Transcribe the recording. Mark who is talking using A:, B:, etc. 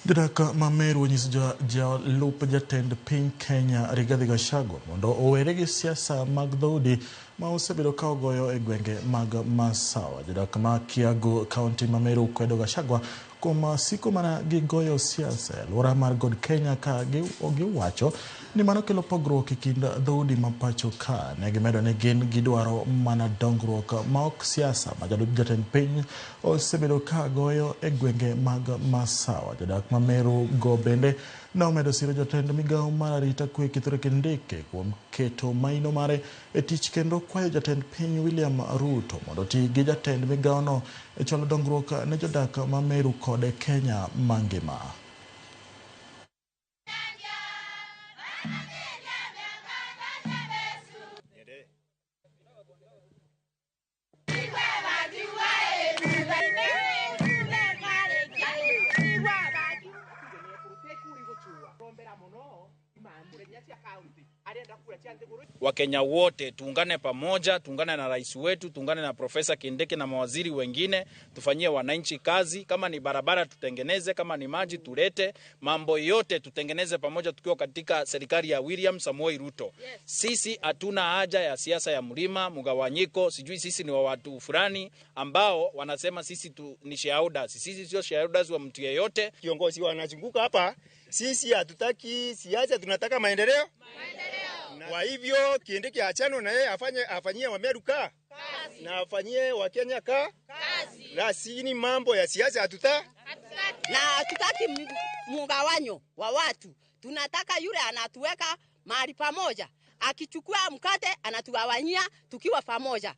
A: Jodak ma Meru onyiso jalup jatend piny Kenya Rigathi Gachagua mondo owere gi siasa mag dhoudi ma osebedo ka ogoyo e gwenge mag Masawa. Jodak ma Kiagu, kaunti ma Meru kwedo Gachagua kuom siko mana gi goyo siasa e alwora mar God Kenya ka giwacho ni mano kelo pogruok e kind dhoudi ma pacho ka. Ne gimedo ni gin gidwaro mana dongruok ma ok siasa ma jalup jatend piny osebedo ka goyo e gwenge mag Masawa. Jodak ma Meru go bende ne omedo siro jatend migawo mar arita kwe Kithure Kindiki kuom keto maino mare e tich kendo kwayo jatend piny William Ruto mondo oti gi jatend migawono e chwalo dongruok ne jodak ma Meru kod Kenya mangima.
B: Wakenya wote tuungane pamoja, tuungane na rais wetu, tuungane na Profesa Kindiki na mawaziri wengine, tufanyie wananchi kazi. Kama ni barabara tutengeneze, kama ni maji tulete, mambo yote tutengeneze pamoja tukiwa katika serikali ya William Samoei Ruto. Yes. Sisi hatuna haja ya siasa ya mlima, mgawanyiko, sijui sisi ni wa watu fulani ambao wanasema sisi tu ni shareholders. Sisi sio shareholders wa mtu yeyote.
C: Kiongozi wanazunguka hapa, sisi hatutaki siasa, tunataka maendeleo. Kwa hivyo Kindiki achano na yeye afanyie Wameru kazi na afanyie Wakenya kazi, lakini mambo ya siasa
D: na hatutaki mgawanyo wa watu. Tunataka yule anatuweka mahali pamoja, akichukua mkate anatugawanyia tukiwa pamoja.